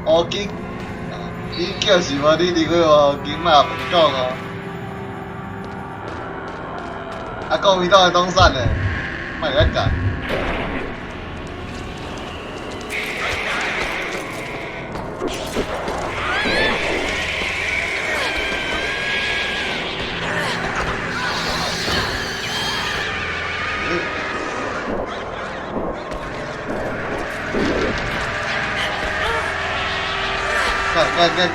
乌金，你叫是无？你认为无乌金嘛袂讲哦。啊，国民党的党产呢？莫遐干。干干干！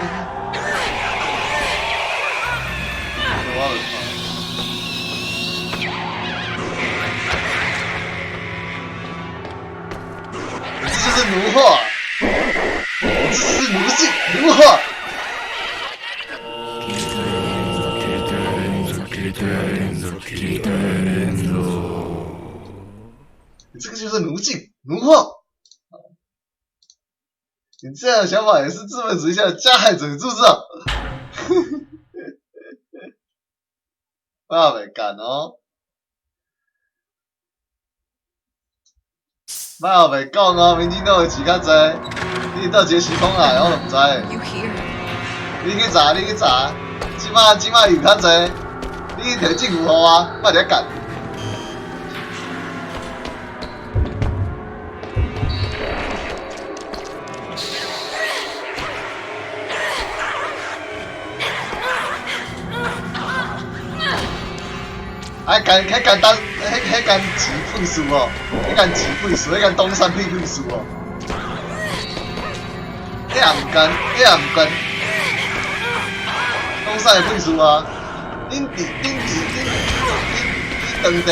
我袂看。你这就是奴化，你这是奴性奴化。你這個就是奴性奴化。你這樣的想法也是資本主義下的加害者，你知不知道？我也袂干哦，我也袂講哦，民進黨的錢較濟，你佗一個時空來，我都毋知。你去查，你去查，這擺這擺油較濟，你去提證據予我，莫佇遐幹。啊，間彼間單，彼彼間錢廢事哦，彼間錢廢事，彼間東山屁廢事哦。彼也毋干，彼也毋干，東山的廢事啊！恁伫恁伫恁恁恁當地，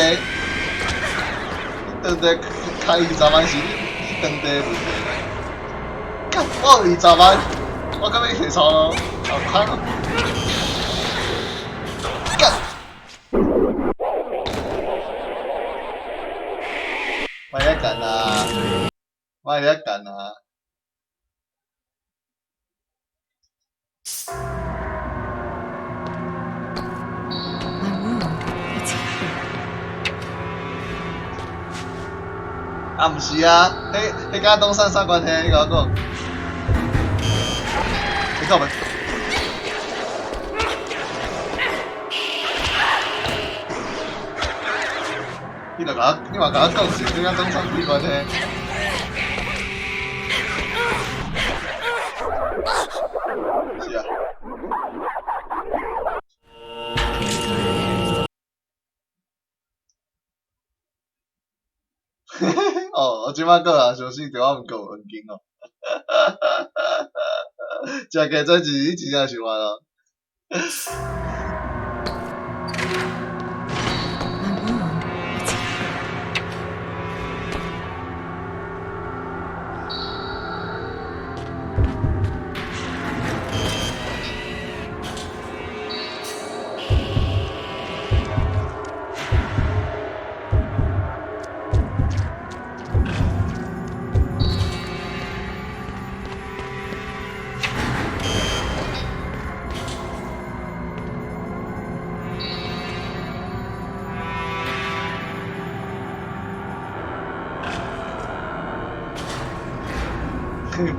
恁當地開二十萬是恁恁當地的問題。幹，我有二十萬，我敢欲提錯咯，好空哦。幹！莫遐幹啊！莫遐幹啊！ My wound, it's here. 啊，毋是啊，彼彼佮東山啥關係？你共我講。你講袂？你著共我，你嘛共我講是，這佮東山屁關係？是啊。哦，我這擺閣人相信著我毋過有黃金哦。食雞這是你真正想法咯。 My wound, it's here.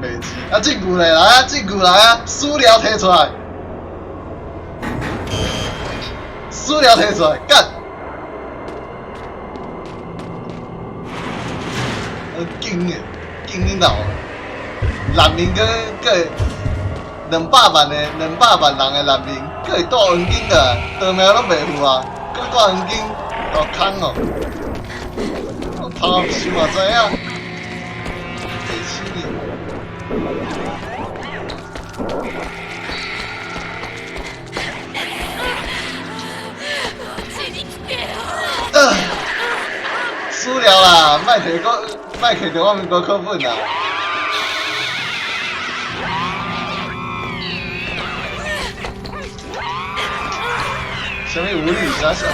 白痴，啊證據咧，來啊，證據來啊，資料提出來，資料提出來，幹！勁的，勁恁老，難民閣閣200萬的200萬人的難民，閣會帶黃金的，當命攏袂赴啊，閣帶黃金，好空哦，我頭想嘛知影，白痴呢。輸了啦，莫提國，莫提著我民國課本啦。啥物無理啥小？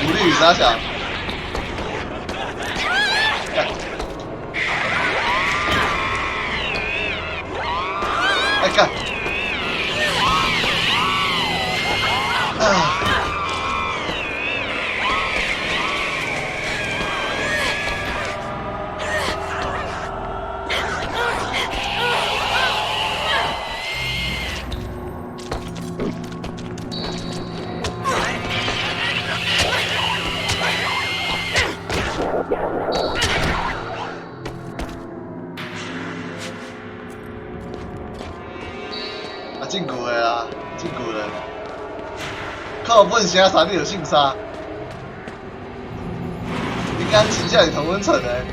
無理啥小？幹！哎幹！啊！啊，真旧的啦，真旧的。课本写啥你就信啥。你敢真正是同溫層的？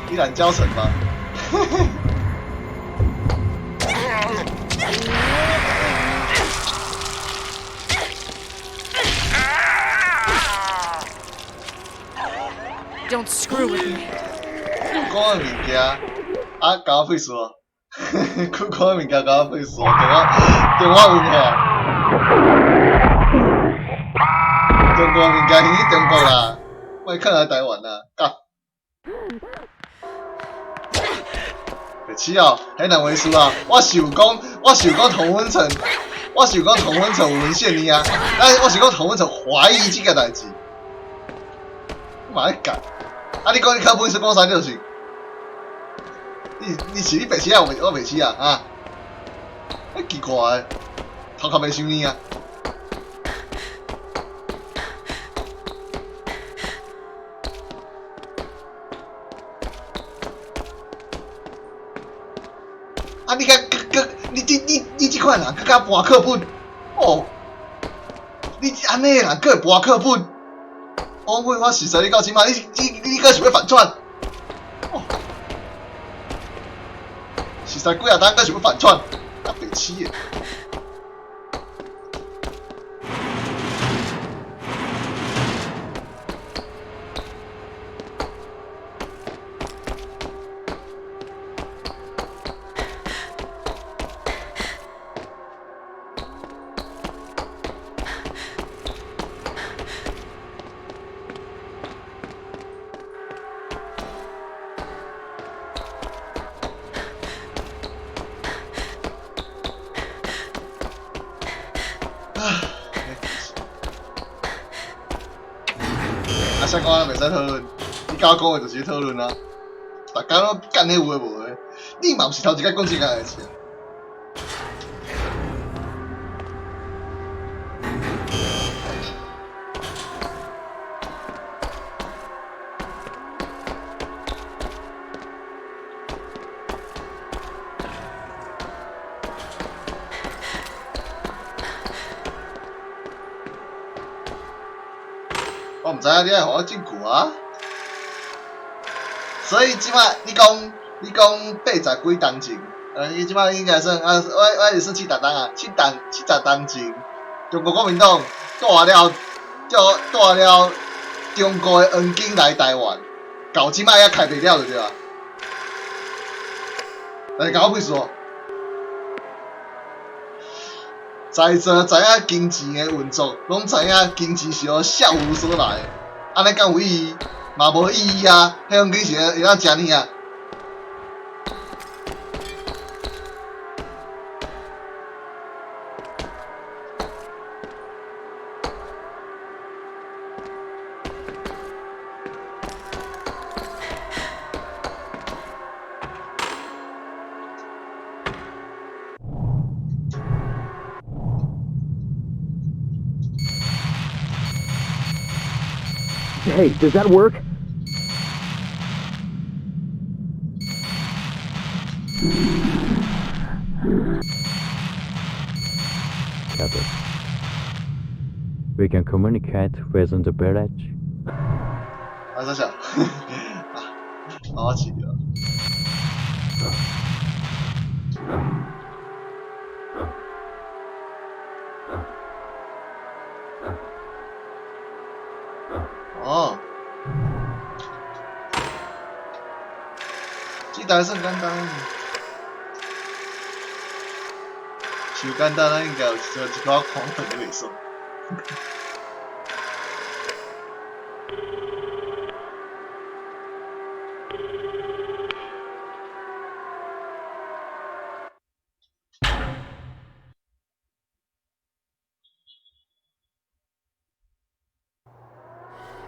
你懶教程嗎？ Don't screw with me. 講的物件啊，共我屁事哦！佢講的物件共我屁事哦，中華文化，中國物件還去中國啦，莫囥來台灣啦，幹！白痴哦，彼兩回事啊！我想講同溫層，我想講同溫層有文獻呢啊，但我是講同溫層懷疑這個代誌，嘛咧幹？啊！你講你課本書講啥就是，你是你白痴啊？我白痴啊？啊！奇怪，頭殼袂想你啊！啊！你敢閣閣你這款人閣敢跋課本？哦！你按呢的人閣會跋課本？我問我實在你到這擺，你閣想欲反串？哦！實在幾若冬閣想欲反串？啊，白痴的！啊！啊，啥講袂使討論，你敢講的就是討論啊！逐工攏幹彼有的無的，你嘛毋是頭一擺講這個代誌啊！我毋知影你愛予我證據啊！所以這擺你講80幾冬前，你這擺應該算啊，我是算70冬啊，70冬前，中國國民黨帶了中國的黃金來台灣，到這擺猶開袂了就對啊。來，共我屁事哦！在座知影金錢的運作，攏知影金錢是予笑無所來，按呢敢有意義？嘛無意義啊！彼種金錢會當食你啊？ Hey, does that work? Got it. We can communicate within the village. 啊，啥小？啊，我起了。哦，這台算簡單，傷簡單，咱應該有一寡狂粉就袂爽。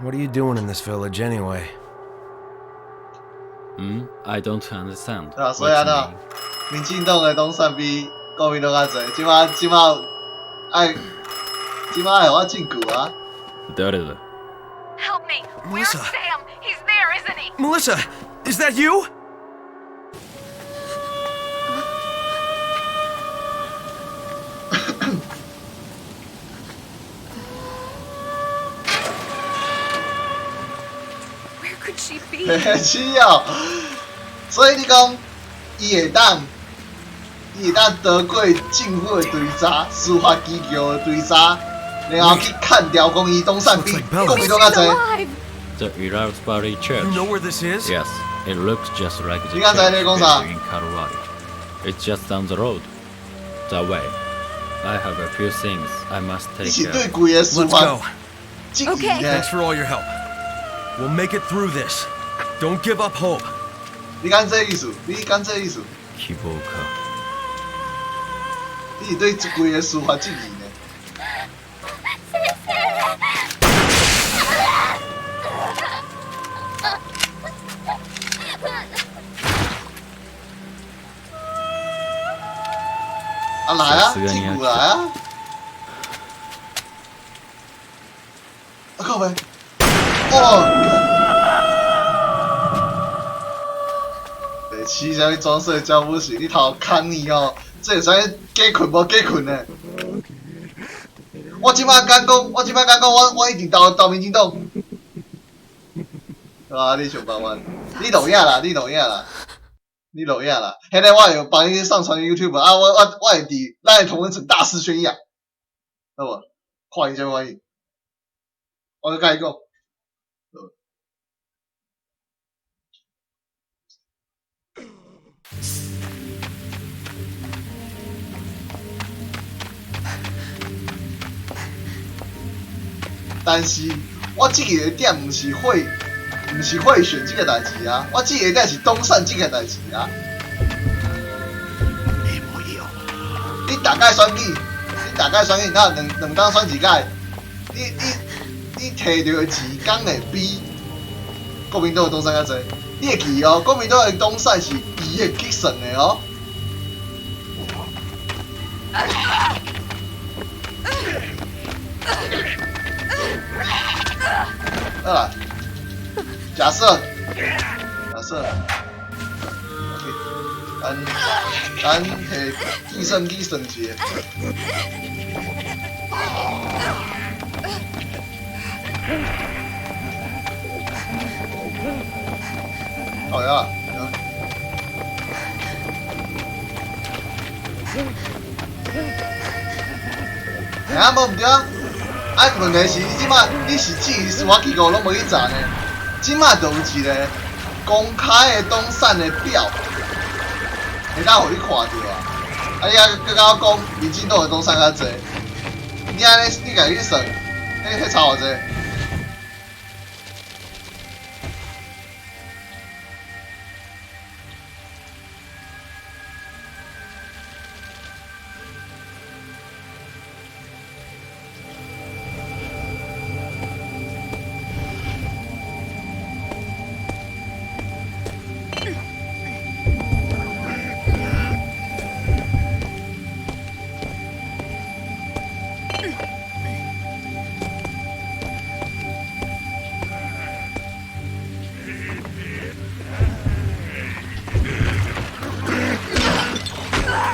What are you doing in this village anyway? I don't understand. 啊，所以按怎 What you mean? 民進黨的黨產比國民黨較濟，這擺這擺愛這擺愛予我證據啊！誰だ Help me! Where's Melissa. Sam? He's there, isn't he? Melissa, is that you? Where could she be? 是哦，所以你講伊會當得過政府的追查、司法機構的追查，然後去砍掉講伊黨產比國民黨較 She's 濟。 alive! The Irartbari Church. You know where this is? Yes, it looks just like the 你剛才 church 在講啥 built in Colorado. It's just down the road. That way. I have a few things I must 你 take 是 care 對 of. 規個司 Let's 法 go. 質疑 Okay. 呢 Thanks for all your help. We'll make it through this. Don't give up hope. 你敢這意思？你敢這意思？希望か。你是對規個司法質疑呢？啊來啊，證據來啊！啊靠北！哦！白痴，啥物裝睡覺不醒？你頭空你哦！這會使假睏無假睏呢？我這擺敢講，我這擺敢講，我一定投民進黨。啊！你想辦法，你錄影啦，你錄影啦，你錄影啦。現在我會幫你上傳 YouTube 啊！我會佇咱的同溫層大肆宣揚，好無？看伊啥物反應，我閣佮伊講。但是我這個點毋是賄選這個代誌啊！我這個點是黨產這個代誌啊！你逐屆選舉，你逐屆選舉，哪有兩兩冬選一屆？你提著的錢，敢會比國民黨的黨產較濟？你會記哦，國民黨的黨產是伊會計算的哦。好啦，假設，OK，咱提計算機算一下。好呀，欸啊，無毋對啊！啊，問題是，你這擺你是質疑司法機構攏無去查呢？這擺就有一個公開的黨產的表，會當予你看著啊！啊，你還閣佮我講，民進黨的黨產較濟，你按呢，你家己去算，彼差偌濟？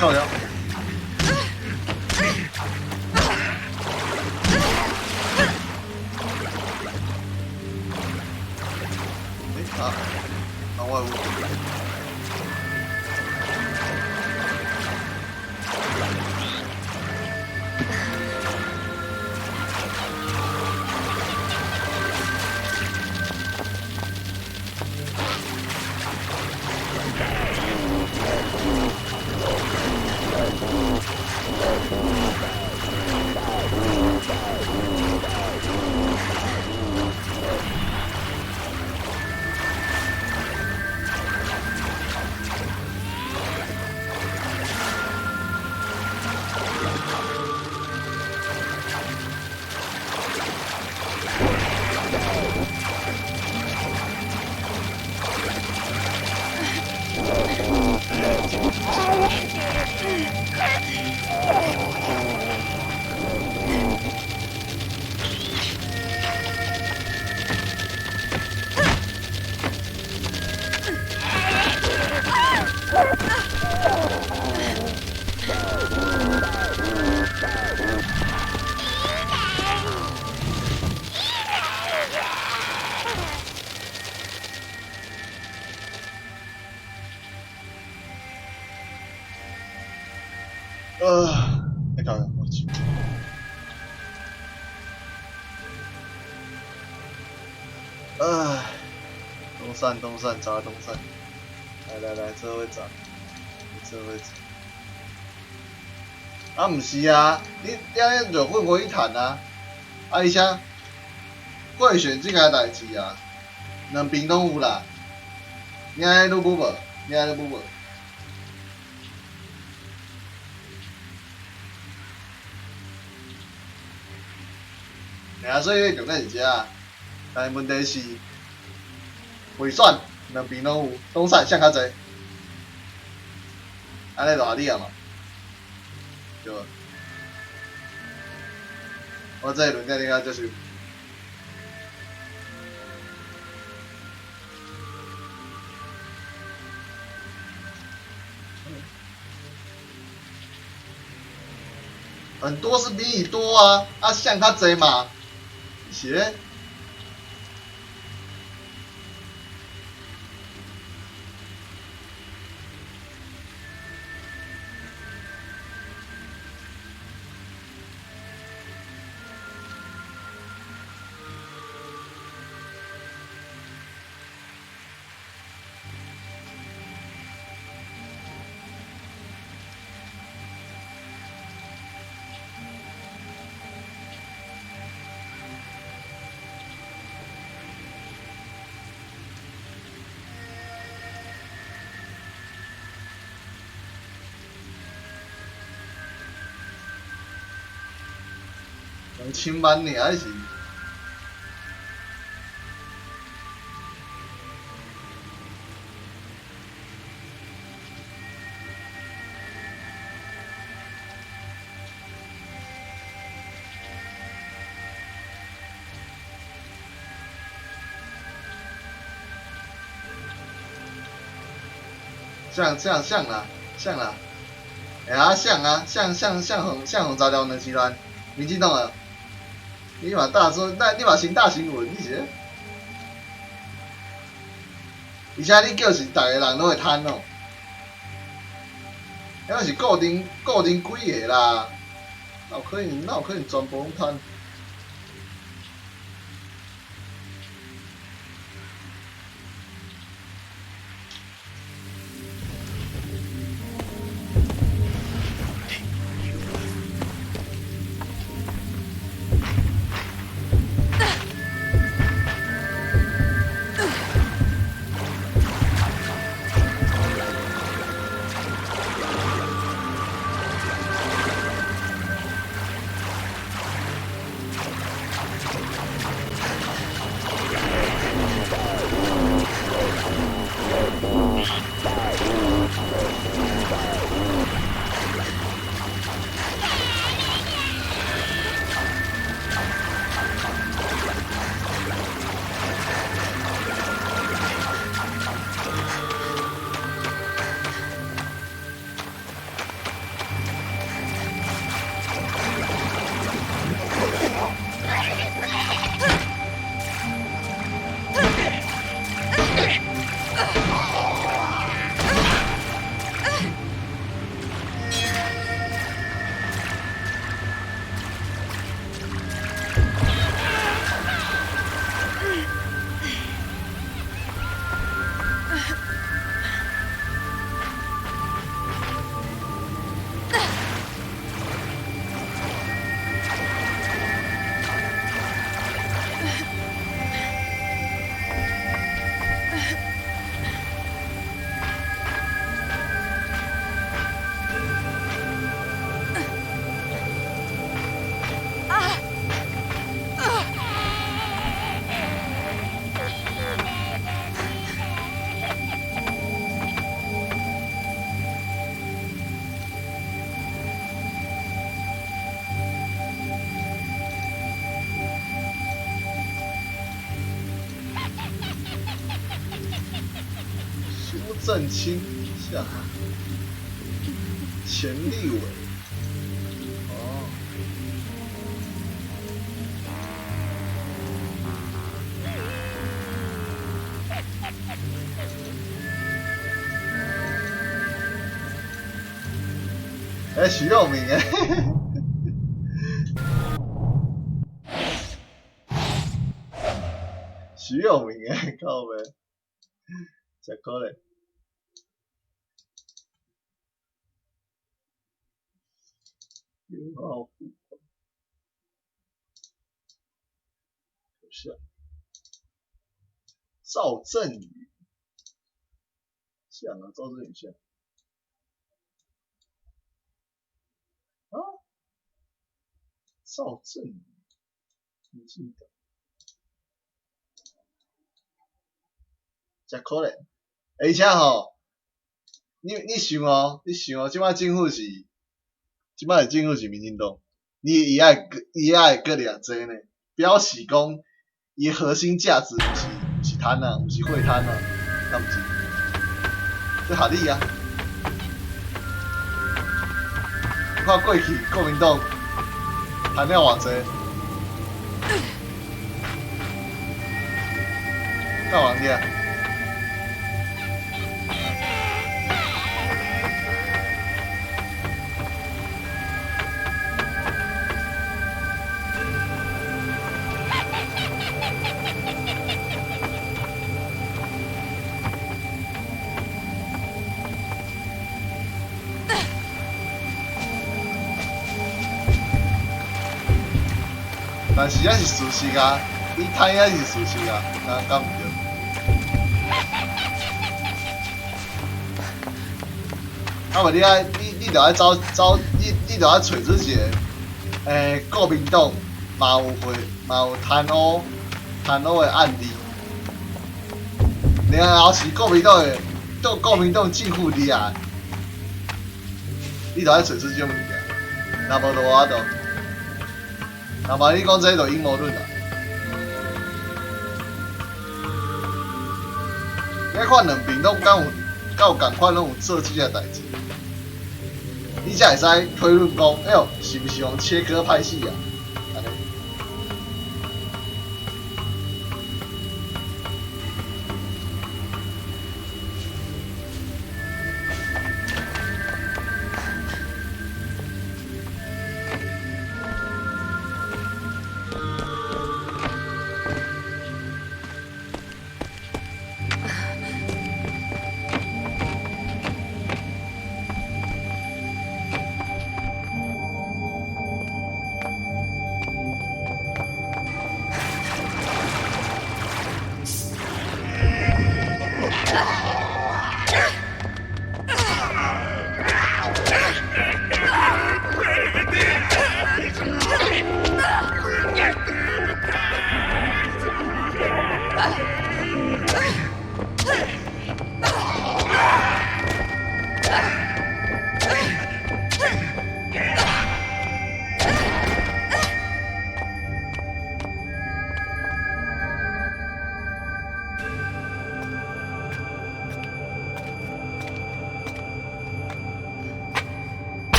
靠腰。欸啊！啊我有。手。唉，东散东散，找东散。来来来，这位找，这位找。啊，毋是啊，你按呢就混为一谈啊。啊，而且贿选這个代誌啊，兩邊攏有啦。你按呢愈無？你按呢愈無？啊，所以重點是這，但是問題是賄選兩邊攏有，黨產啥較濟？按呢就合理啊嘛，對無？我這個論點你敢接受？很多是比你多啊，啊像較濟嘛。是咧，2000萬爾是？像像像啦，像啦，欸啊像啊，像像像紅像紅砸掉兩集團，民進黨啊。你嘛大做，那你嘛先大新聞，你是咧？而且你叫是逐个人攏會貪哦，彼是固定固定幾个啦，哪有可能哪有可能全部攏貪？蘇震清下，錢立偉，哦，欸，徐又明欸。徐永明的，靠欲，誠可憐。6號付款，是趙振宇，像啊，趙振宇像啊，趙振宇，民進黨，誠可憐，而且吼，你想哦，你想哦，這擺政府是。這擺的政府是民進黨，你伊愛閣掠這呢，表示講伊核心價值毋是貪啊，毋是賄貪啊，敢毋是？這合理啊！你看過去國民黨貪了偌濟，夠人掠。但是這是事實啊，伊貪也是事實啊，那敢毋對？啊無你愛你著愛走走，你著愛揣出一個，國民黨嘛有會嘛有貪污的案例，然後是國民黨的，國民黨政府掠，你著愛揣出這種物件，若無就無法度。若無你講這就陰謀論啦。你看兩邊攏敢有仝款，攏有做這個代誌，你才會使推論講，哎喲，是毋是用切割派系啊？按呢。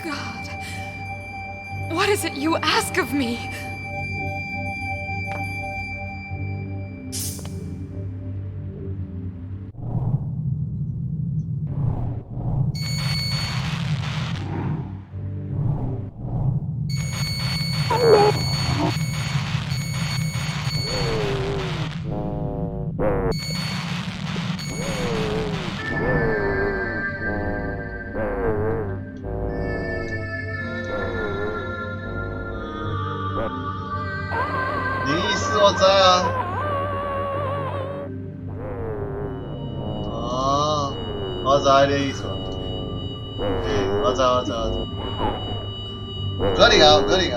God. What is it you ask of me? 你意思我知啊。哦，我知你的意思。欸，我知我知我知。有可能啊，有可能啊。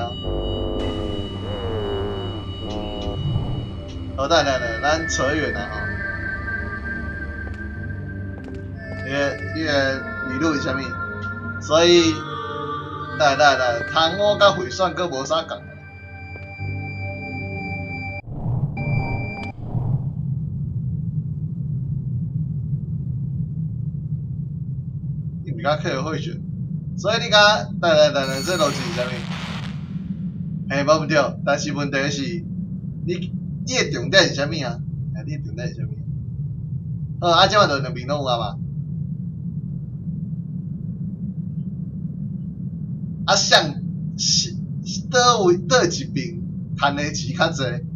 好，等等等，咱扯遠了吼。你的理論是啥物？所以，來來來，貪污佮賄選閣無啥仝。你毋是較客賄選，所以你敢，等等等等，這邏輯是啥物？嘿，無毋對，但是問題是，你的重點是啥物啊？你的重點是啥物？好，啊，這擺就兩邊攏有啊嘛。啊，啥是佗位佗一爿趁的錢較濟？